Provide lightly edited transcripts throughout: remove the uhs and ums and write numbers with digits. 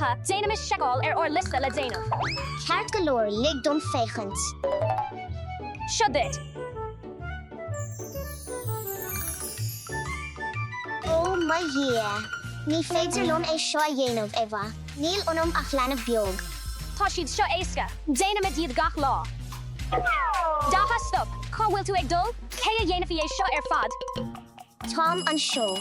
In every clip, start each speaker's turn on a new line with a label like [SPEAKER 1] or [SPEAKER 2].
[SPEAKER 1] Datha, Déanaimis seiceáil ar ár liosta le déanamh.
[SPEAKER 2] Ceart go leor, lig dom féachaint.
[SPEAKER 1] Seo duit.
[SPEAKER 2] Ó mo Dhia! Ní féidir liom é seo a dhéanamh, Eva. Níl ionam ach leanbh beag.
[SPEAKER 1] Tá siad seo éasca. Déanaimid iad gach lá. Datha, Stop! Cá bhfuil tú ag dul? Cé a dhéanfaidh é seo ar fad?
[SPEAKER 2] Táim anseo.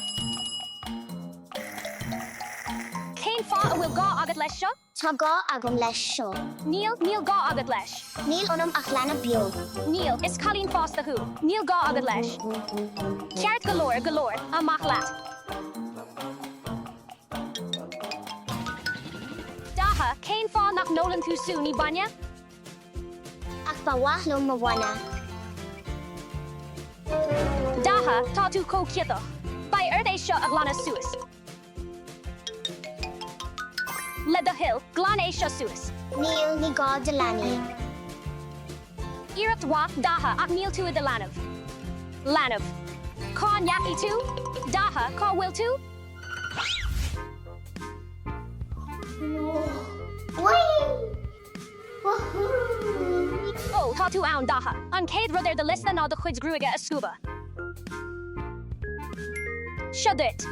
[SPEAKER 1] Cén fáth a bhfuil gá agat leis seo?
[SPEAKER 2] Tá gá agam leis seo.
[SPEAKER 1] Níl, níl gá agat leis.
[SPEAKER 2] Níl ionam ach leanbh beag.
[SPEAKER 1] Níl, is cailín fásta thú. Níl gá agat leis. Ceart go leor, go leor, amach leat. Datha, Cén fáth nach n-ólann tú sú ní bainne?
[SPEAKER 2] Ach ba mhaith liom mo bhainne.
[SPEAKER 1] Datha, Tá tú chomh ciotach. Beidh ort é seo a ghlanadh suas. Le do thoil, glan é seo suas.
[SPEAKER 2] Níl, ní gá do leanaí.
[SPEAKER 1] Iarracht mhaith, Datha, ach níl tú i do leanbh. Leanbh. Cá ndeachaigh tú? Datha, cá bhfuil tú? Ó, tá tú ann, Datha. An chéad rud ar do liosta ná do chuid gruaige a scuabadh. Seo duit.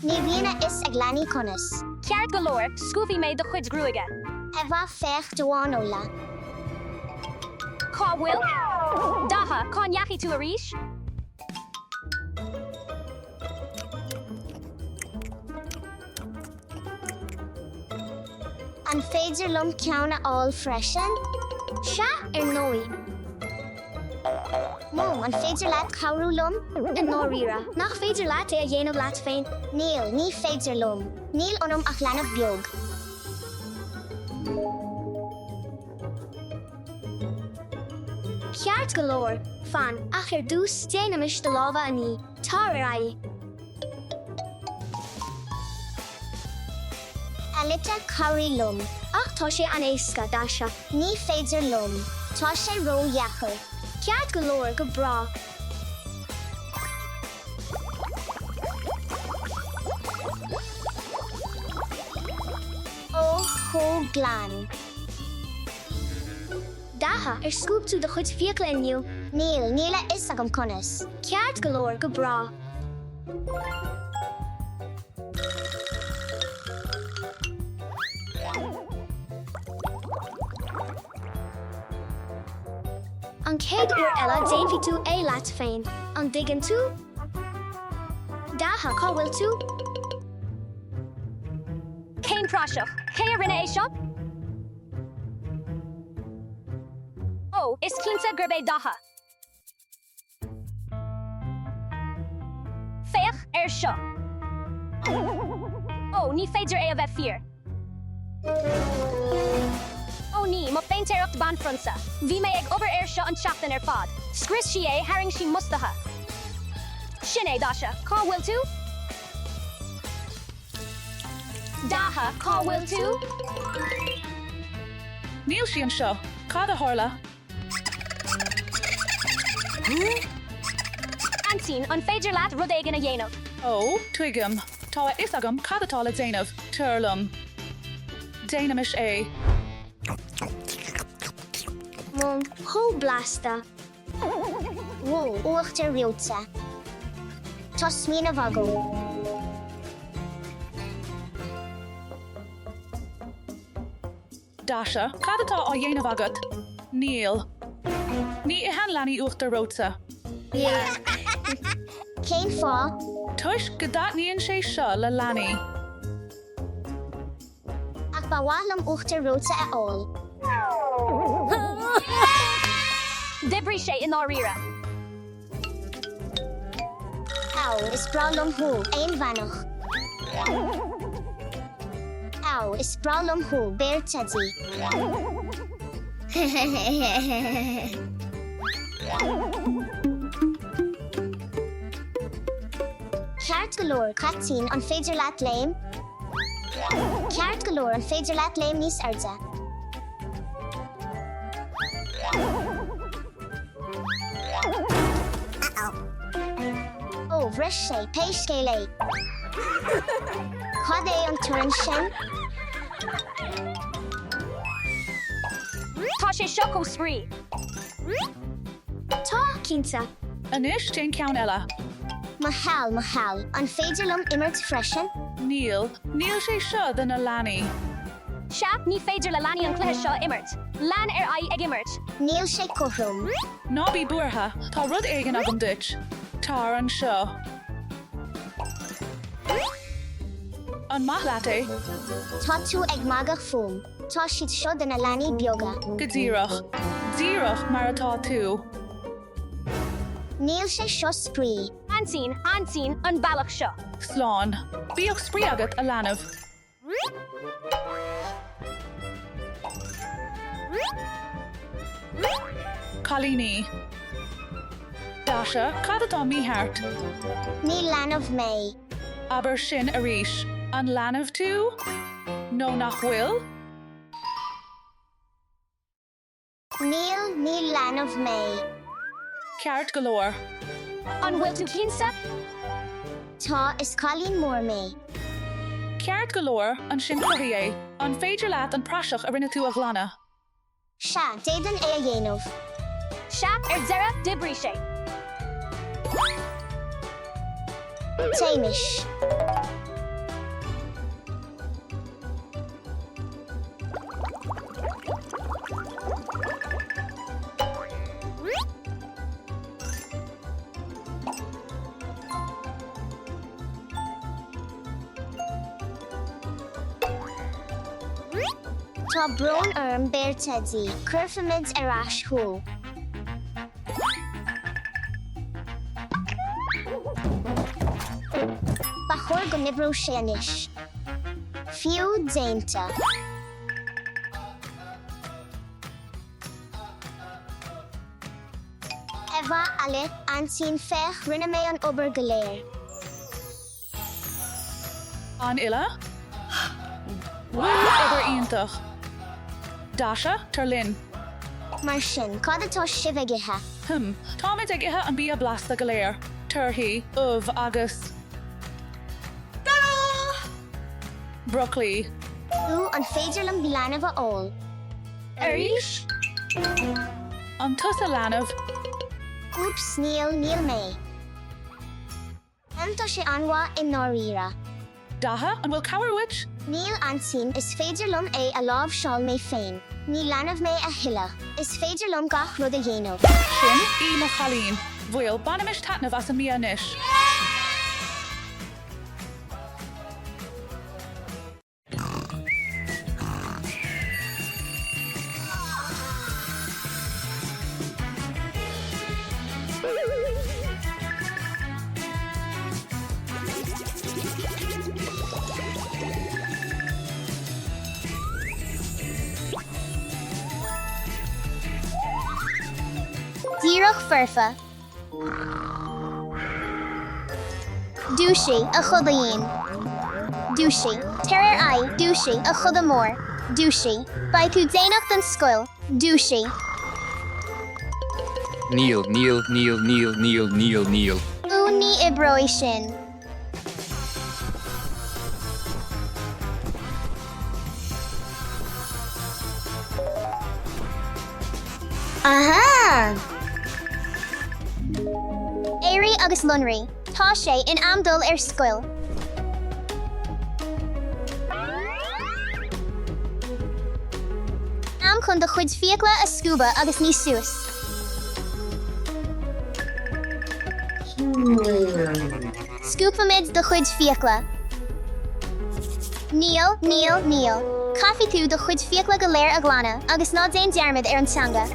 [SPEAKER 2] Ní bhíonn a fhios ag leanaí conas.
[SPEAKER 1] Ceart go leor, scuabfaidh mé do chuid gruaige.
[SPEAKER 2] Eva, féach do fháinleog.
[SPEAKER 1] Cá bhfuil? Datha, cá ndeachaigh tú arís?
[SPEAKER 2] An féidir liom ceann a fháil freisin? Sea, ar ndóigh. Mom, an féidir leat cabhrú liom?
[SPEAKER 3] I ndáiríre, nach féidir leat é a dhéanamh leat féin?
[SPEAKER 2] Níl, ní féidir liom. Níl ionam ach leanbh beag.
[SPEAKER 3] Ceart go leor, fan, ach ar dtús, déanaimis do lámha a ní. Tar ar aghaidh.
[SPEAKER 2] Alita, cabhraigh liom.
[SPEAKER 3] Ach tá sé an-éasca, Dasha.
[SPEAKER 2] Ní féidir liom. Tá sé ró-dheacair.
[SPEAKER 3] Ceart go leor, go breá.
[SPEAKER 2] Ó, chomh glan.
[SPEAKER 3] Datha, ar scuab tú do chuid fiacla inniu?
[SPEAKER 2] Níl, níl a fhios agam conas.
[SPEAKER 3] Ceart go leor, go breá. An chéad uair eile déanfaidh tú é leat féin, an dtuigeann tú? Datha, cá bhfuil tú?
[SPEAKER 1] Cén praiseach? Cé a rinne é seo? Ó, is cinnte gurb é Datha. Féach air seo. Ó, ní féidir é a bheith fíor. Ó ní, mo phéintéireacht banphrionsa. Bhí mé ag obair air seo an tseachtain ar fad. Scrios sí é, tharraing sí m'fhostaithe. Sin é, Dasha. Cá bhfuil tú? Datha, cá bhfuil tú?
[SPEAKER 4] Níl sí anseo. Cad a tharla?
[SPEAKER 1] Aintín, an féidir leat rud éigin a dhéanamh?
[SPEAKER 4] Ó, tuigim. Tá a fhios agam cad atá le déanamh. Tar liom. Déanaimis é.
[SPEAKER 3] Mom, chomh blasta.
[SPEAKER 2] Wó, uachtar reoite. Tá smaoineamh agam.
[SPEAKER 4] Dasha, cad atá á dhéanamh agat? Níl. Ní itheann leanaí uachtar reoite.
[SPEAKER 2] Cén fáth?
[SPEAKER 4] Toisc go dtaitníonn sé seo le leanaí.
[SPEAKER 2] Ach ba mhaith liom uachtar reoite a fháil.
[SPEAKER 1] D'oibrigh sé i ndáiríre.
[SPEAKER 2] Á, is breá liom thú, aonbheannach. Á, is breá liom thú, béar teidí. Ceart go leor, caitín, an féidir leat léim? Ceart go leor, an féidir leat léim níos airde? Ó, bhris sé, pé scéal é. Cad é an torann sin?
[SPEAKER 1] Tá sé seo chomh spraoi.
[SPEAKER 3] Tá, cinnte.
[SPEAKER 4] Anois déan ceann eile.
[SPEAKER 2] Mo sheal, mo sheal, an féidir liom imirt freisin?
[SPEAKER 4] Níl, níl sé seo do na leanaí.
[SPEAKER 1] Sea, ní féidir le leanaí an cluiche seo a imirt. Lean ar aghaidh ag imirt.
[SPEAKER 2] Níl sé cothrom.
[SPEAKER 4] Ná bí buartha, tá rud éigin agam duit. Tar anseo. An maith leat é?
[SPEAKER 2] Tá tú ag magadh fúm. Tá siad seo do na leanaí beaga.
[SPEAKER 4] Go díreach. Díreach mar atá tú.
[SPEAKER 2] Níl sé seo spraoi.
[SPEAKER 1] Aintín, aintín, an bealach seo.
[SPEAKER 4] Slán. Bíodh spraoi agat, a leanbh. Cailíní. Dasha, cad atá mícheart?
[SPEAKER 2] Ní leanbh mé.
[SPEAKER 4] Abair sin arís. An leanbh tú? Nó nach bhfuil?
[SPEAKER 2] Níl, ní leanbh mé.
[SPEAKER 4] Ceart go leor.
[SPEAKER 1] An bhfuil tú cinnte?
[SPEAKER 2] Tá, is cailín mór mé.
[SPEAKER 4] Ceart go leor, ansin cruthaigh é. An féidir leat an praiseach a rinne tú a ghlanadh?
[SPEAKER 2] Sea, d'fhéadfainn é a dhéanamh.
[SPEAKER 1] Sea, ar deireadh, d'oibrigh sé.
[SPEAKER 2] Téimis. Tá brón orm, beir Teidí, cuirfimid ar ais thú. Ba chóir go n-oibreodh sé anois. Fiú déanta. Ar mhaith leat, aintín, féach, rinne mé an obair go léir.
[SPEAKER 4] An uile? Obair iontach. Dasha, tar linn.
[SPEAKER 2] Mar sin, cad atá sibh ag ithe?
[SPEAKER 4] Hm, táimid ag ithe an bia blasta go léir, torthaí, ubh agus. Brocailí.
[SPEAKER 2] Ú, an féidir liom leanbh a fháil?
[SPEAKER 4] Arís? An tusa leanbh?
[SPEAKER 2] Úps, níl, níl mé. Em, tá sé an-mhaith i ndáiríre.
[SPEAKER 4] Dasha, an bhfuil cabhair uait?
[SPEAKER 2] Níl, aintín, is féidir liom é a láimhseáil mé féin. Ní leanbh mé a thuilleadh. Is féidir liom gach rud a dhéanamh.
[SPEAKER 4] Sin í mo chailín. Bhuel, bainimis taitneamh as an mbia anois.
[SPEAKER 3] Díreach foirfe. Dúisigh, a chodaín. Dúisigh. Tar ar aghaidh, dúisigh, a choda mór. Dúisigh. Beidh tú déanach don scoil. Dúisigh.
[SPEAKER 5] Níl, níl, níl, níl, níl, níl, níl.
[SPEAKER 3] Ú, ní oibreoidh sin. Aha! Éirigh agus lonraigh, tá sé in am dul ar scoil. Am chun do chuid fiacla a scuabadh agus ní suas. Scuabfaimid do chuid fiacla. Níl, níl, níl. Caithfidh tú do chuid fiacla go léir a ghlanadh agus ná déan dearmad ar an teanga.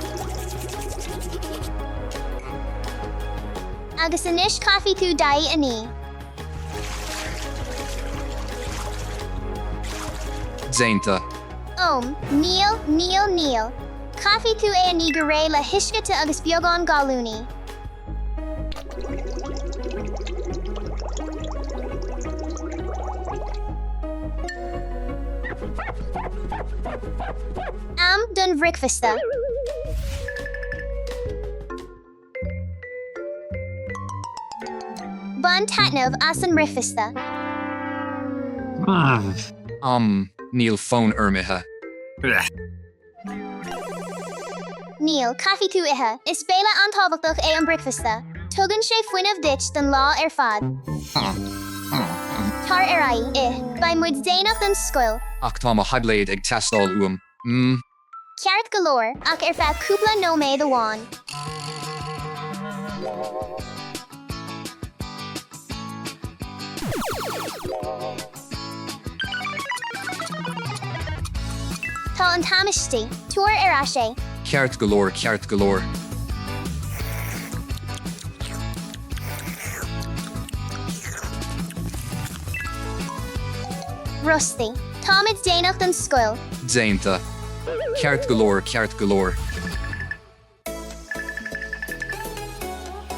[SPEAKER 3] Agus anois caithfidh tú d'aghaidh a ní.
[SPEAKER 5] Déanta.
[SPEAKER 3] Óm, níl, níl, níl. Caithfidh tú é a ní go réidh le huisce te agus beagán gallúnaí. Am don bhricfeasta. Bain taitneamh as an mbricfeasta.
[SPEAKER 5] Am. Níl fonn orm ithe.
[SPEAKER 3] Níl, caithfidh tú ithe. Is béile an-tábhachtach é an bricfeasta. Tugann sé fuinneamh duit don lá ar fad. Tar ar aghaidh, ith. Beidh muid déanach don scoil.
[SPEAKER 5] Ach tá mo thaibléad ag teastáil uaim. Mm.
[SPEAKER 3] Ceart go leor, ach ar feadh cúpla nóiméad amháin. Tá an t-am istigh. Tabhair ar ais é.
[SPEAKER 5] Ceart go leor, ceart go leor.
[SPEAKER 3] Brostaigh. Táimid déanach don scoil.
[SPEAKER 5] Déanta. Ceart go leor, ceart go leor.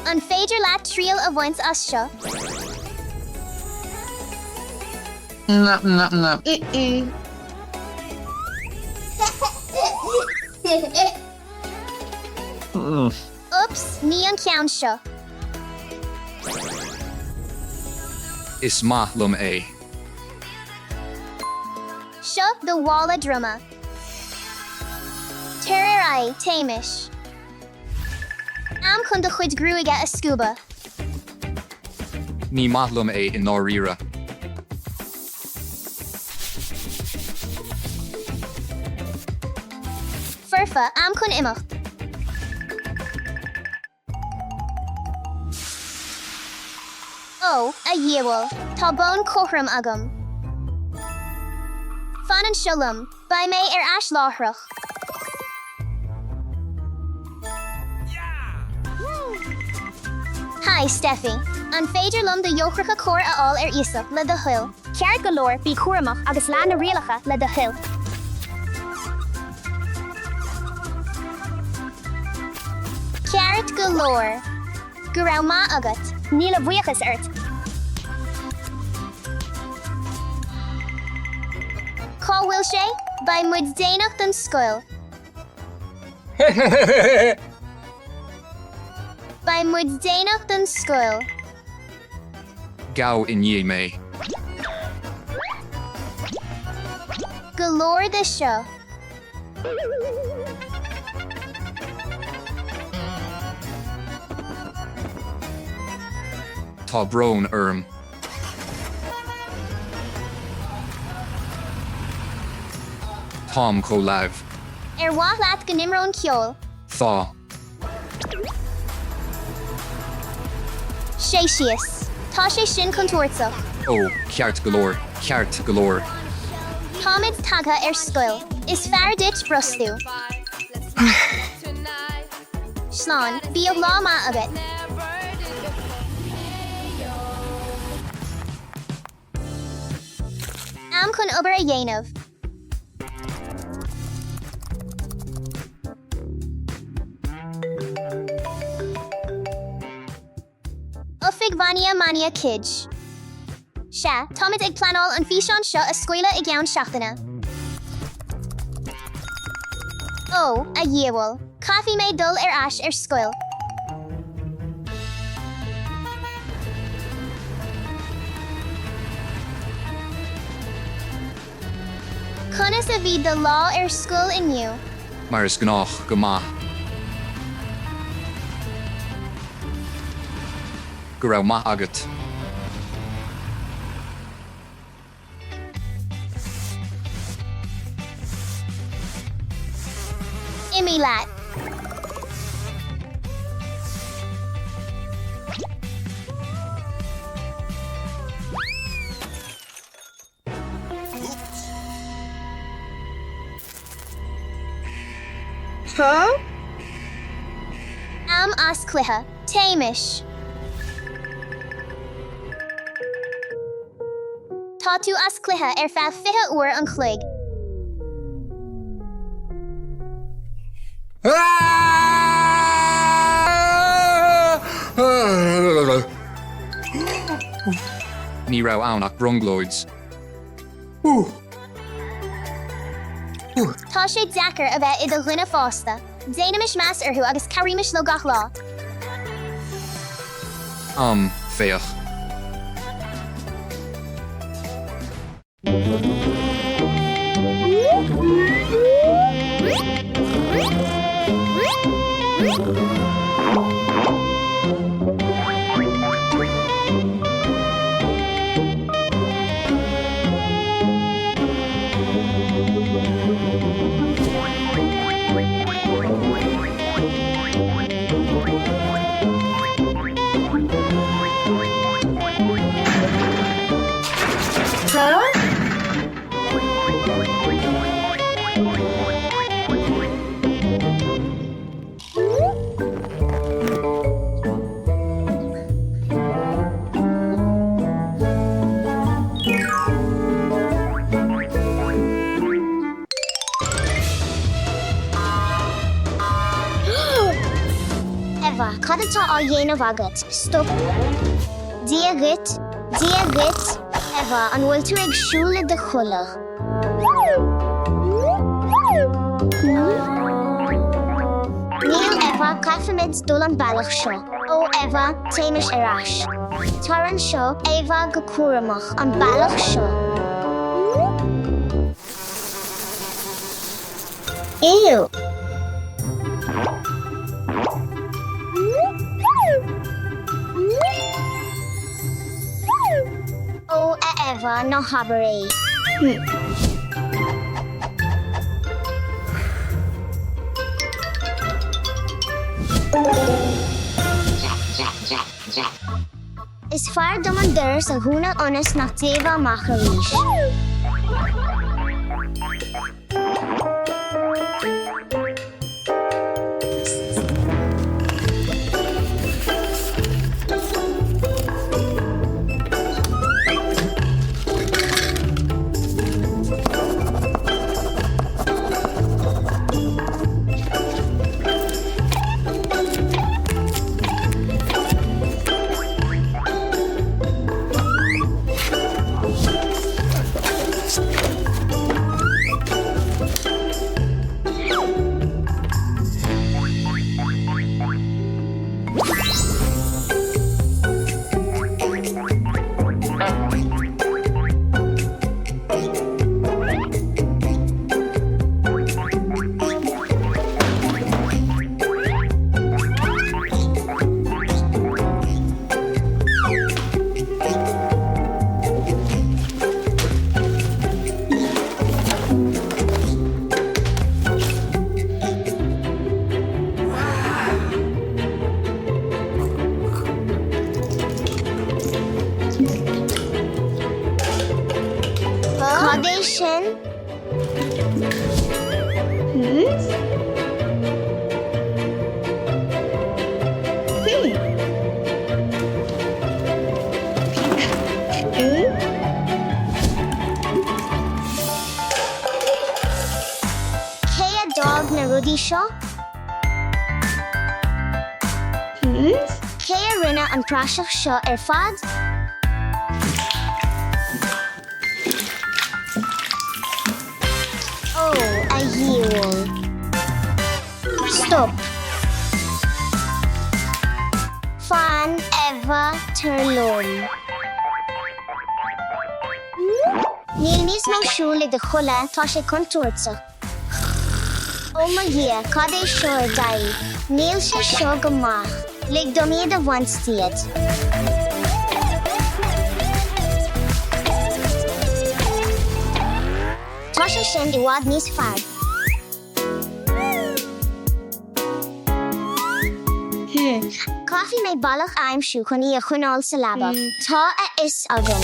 [SPEAKER 3] An féidir leat triail a bhaint as seo? Ups, ní an ceann seo.
[SPEAKER 5] Is maith liom é.
[SPEAKER 3] Seo do mhála droma. Tar ar aghaidh, téimis. Am chun do chuid gruaige a scuabadh.
[SPEAKER 5] Ní maith liom é i ndáiríre.
[SPEAKER 3] Foirfe, am chun imeacht. Ó, a dhiabhail, tá bonn cothrom agam. Fan anseo liom, beidh mé ar ais láithreach. Haigh, Steffi. An féidir liom do eochracha cairr a fháil ar iasacht, le do thoil?
[SPEAKER 1] Ceart go leor, bí cúramach agus lean na rialacha, le do thoil.
[SPEAKER 3] Ceart go leor. Go raibh maith agat.
[SPEAKER 1] Níl a bhuíochas ort.
[SPEAKER 3] Cá bhfuil sé? Beidh muid déanach don scoil. Beidh muid déanach don scoil.
[SPEAKER 5] Gabh i ndiaidh mé.
[SPEAKER 3] Go leor de seo.
[SPEAKER 5] Tá brón orm. Táim chomh leamh.
[SPEAKER 3] Ar mhaith leat go n-imreoinn ceol?
[SPEAKER 5] Tá.
[SPEAKER 3] Suigh síos. Tá sé sin contúirteach.
[SPEAKER 5] Ó, ceart go leor, ceart go leor.
[SPEAKER 3] Táimid tagtha ar scoil. Is fearr duit brostú. Slán. Bíodh lá maith agat. Am chun obair a dhéanamh. Oifig Mhania Mania Kids. Sea, táimid ag pleanáil an físeán seo a scaoileadh i gceann seachtaine. Ó, a dhiabhail, caithfidh mé dul ar ais ar scoil. Conas a bhí do lá ar scoil inniu?
[SPEAKER 5] Mar is gnách, go maith. Go raibh maith agat.
[SPEAKER 3] Imigh leat. Am as cluiche. Téimis. Tá tú as cluiche ar feadh 20 uair an chloig.
[SPEAKER 5] Ní raibh ann ach brionglóid.
[SPEAKER 3] Tá sé deacair a bheith i do dhuine fásta. Déanaimis meas orthu agus cabhraímis leo gach lá.
[SPEAKER 5] Am, féach.
[SPEAKER 2] á dhéanamh agat? Stop. Dia dhuit. Dia dhuit. Eva, an bhfuil tú ag siúl i do chodladh? Níl, Eva, caithfimid dul an bealach seo. Ó, Eva, téimis ar ais. Tar anseo, Eva, go cúramach, an bealach seo. Ew! Ó, a Eva, ná habair é. Is fearr dom an doras a dhúnadh ionas nach dtéifeá amach arís. Cad é sin? Cé a d'fhág na rudaí seo? Cé a rinne an praiseach seo ar fad? Ó, a dhiabhail. Stop. Fan, Eva, tar liom. Níl níos mó siúl i do chodladh, tá sé contúirteach. Ó mo Dhia, cad é seo ar d'aghaidh? Níl sé seo go maith. Lig dom iad a bhaint díot. Tá sé sin i bhfad níos fearr. Caithfidh mé bealach a aimsiú chun í a choinneáil sa leaba. Tá a fhios agam.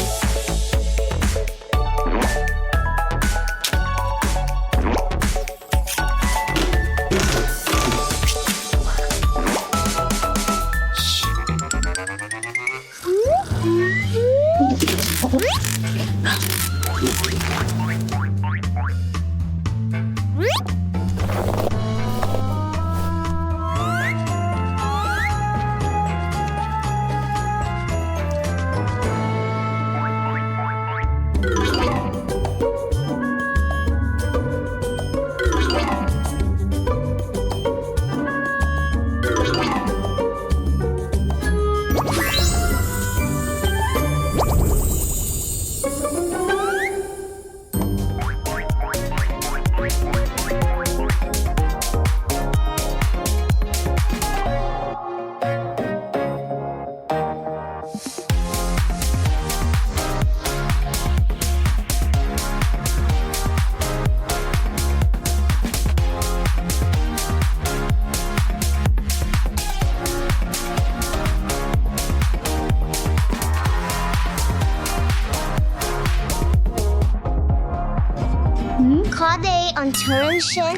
[SPEAKER 2] Cad é an torann sin?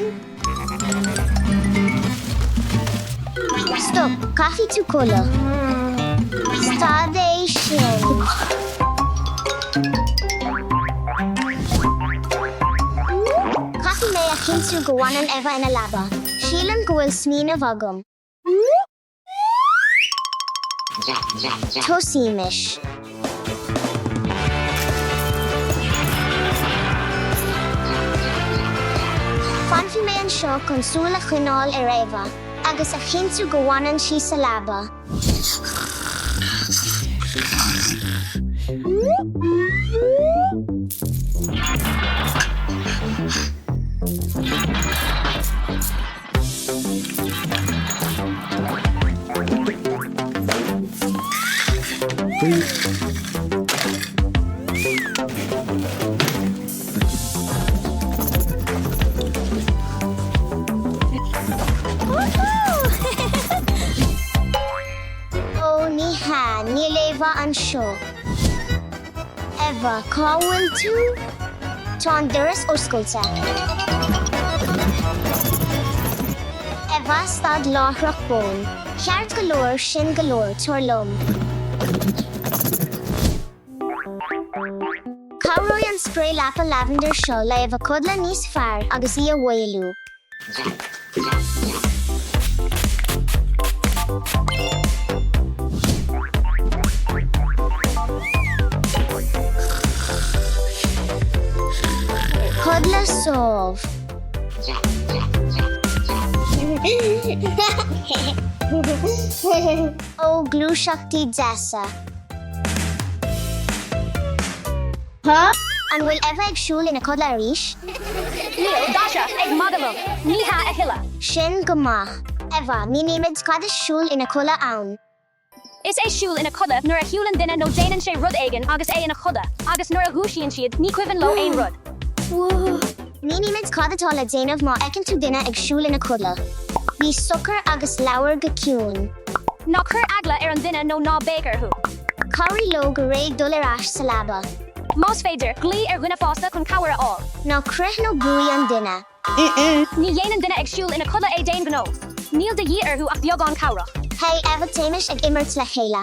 [SPEAKER 2] Stop, caithfidh tú codladh. Stad é sin. Caithfidh mé a chinntiú go bhfanann Eva ina leaba. Sílim go bhfuil smaoineamh agam. Tosaímis. Fanfaidh mé anseo chun súil a choinneáil ar Eva agus a chinntiú go bhfanann sí sa leaba. Ó, ní hea, níl Eva anseo. Eva, cá bhfuil tú? Tá an doras oscailte. Eva, stad láithreach bonn. Ceart go leor, sin go leor, tar liom. Cabhróidh an sprae leapa lavender seo le Eva codladh níos fearr agus í a mhaolú. Codladh sámh. Ó, gluaiseachtaí deasa. An bhfuil Eva ag siúl ina codladh arís?
[SPEAKER 1] Níl, Dasha, ag magadh liom. Ní hea a thuilleadh.
[SPEAKER 2] Sin go maith. Eva, mínímid cad is siúl ina codladh ann.
[SPEAKER 1] Is é siúl ina codladh nuair a shiúlann duine nó déanann sé rud éigin agus é ina chodladh, agus nuair a dhúisíonn siad, ní cuimhin leo aon rud.
[SPEAKER 2] Mínímid cad atá le déanamh má fheiceann tú duine ag siúl ina codladh. Bí socair agus labhair go ciúin.
[SPEAKER 1] Ná cuir eagla ar an duine nó ná béic orthu.
[SPEAKER 2] Cabhraigh leo go réidh dul ar ais sa leaba.
[SPEAKER 1] Más féidir, glaoigh ar dhuine fásta chun cabhair a fháil.
[SPEAKER 2] Ná croith nó brúigh an duine.
[SPEAKER 1] Ní dhéanann duine ag siúl ina codladh é d'aon ghnó. Níl de dhíth orthu ach beagán cabhrach.
[SPEAKER 2] Hey, Eva, téimis ag imirt le chéile.